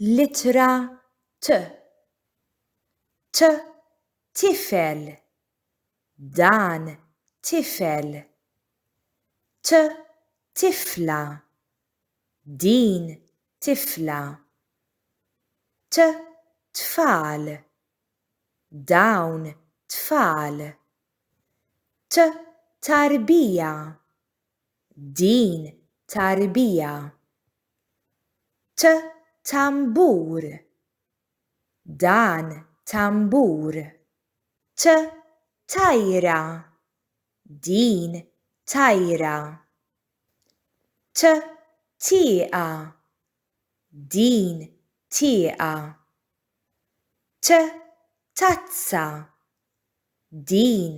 L-ittra T. T tifel. Dan tifel. T tifla. Din tifla. T tfal. Dawn tfal. T tarbija. Din tarbija. T tambur. Dan tambur. T tajra. Din tajra. T tieqa. Din tieqa. T tazza. Din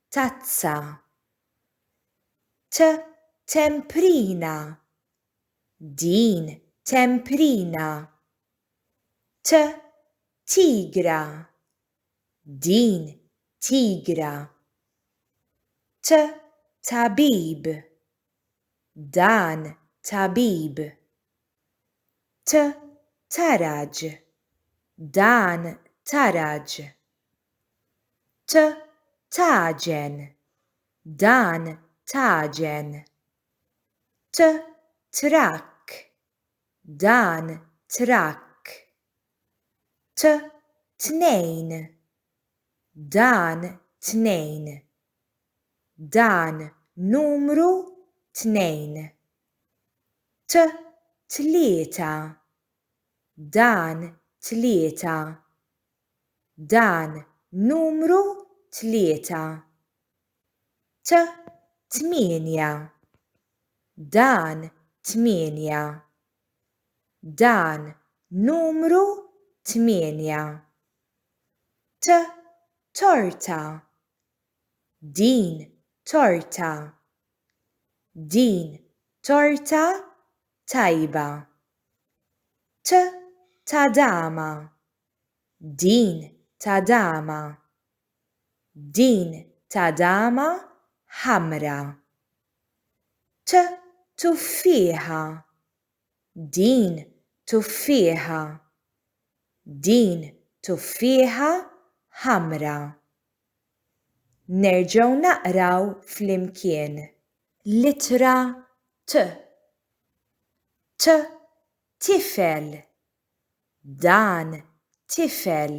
tazza. T temprina. Din temprina. T tigra. Din tigra. T tabib. Dan tabib. T taraġ. Dan taraġ. T taġen. Dan taġen. T trakk. Dan trakk. T tnejn. Dan tnejn. Dan numru tnejn. T tlieta. Dan tlieta. Dan numru tlieta. T tmienja. Dan tmienja. Dan numru tmienja. T torta. Din torta. Din torta tajba. T tadama. Din tadama. Din tadama ħamra. T tuffieħa. Din tuffieħa. Din tuffieħa ħamra. Nerġgħu naqraw flimkien. L-ittra T. T tifel. Dan tifel.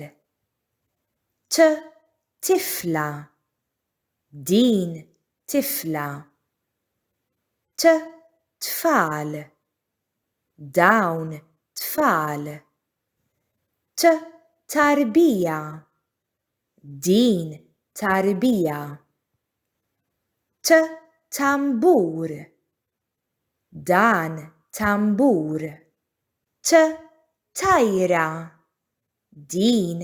T tifla. Din tifla. T tfal. Dawn tfal. T tarbija. Din tarbija. T tambur. Dan tambur. T tajra. Din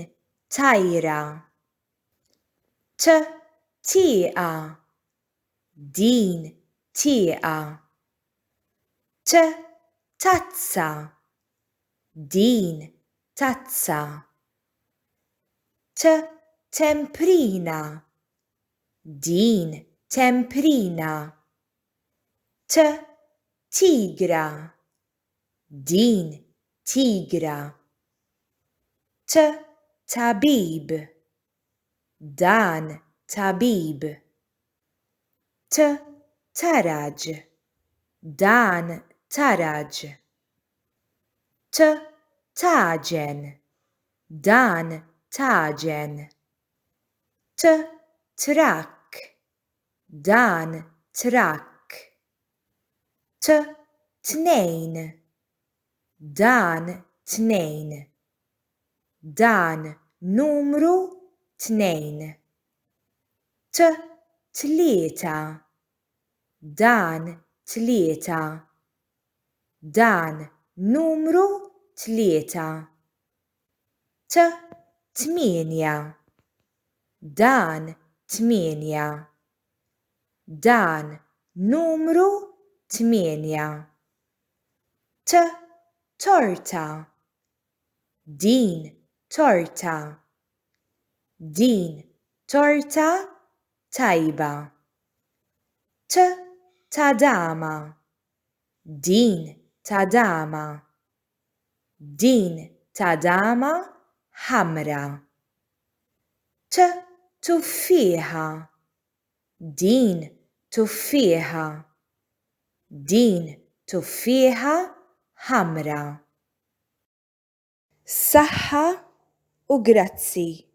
tajra. T tieqa. Din tieqa. T tazza. Din tazza. T temprina. Din temprina. T tigra. Din tigra. T tabib. Dan tabib. T taraġ. Dan taraġ. T taġen. Dan taġen. T trakk. Dan trakk. T tnejn. Dan tnejn. Dan numru tnejn. T tlieta. Dan tlieta. Dan numru tlieta. T tmienja. Dan tmienja. Dan numru tmienja. T torta. Din torta. Din torta tajba. T tadama. Din tadama. Din tadama ħamra. T tuffieħa. Din tuffieħa. Din tuffieħa ħamra. Saħħa u grazzi.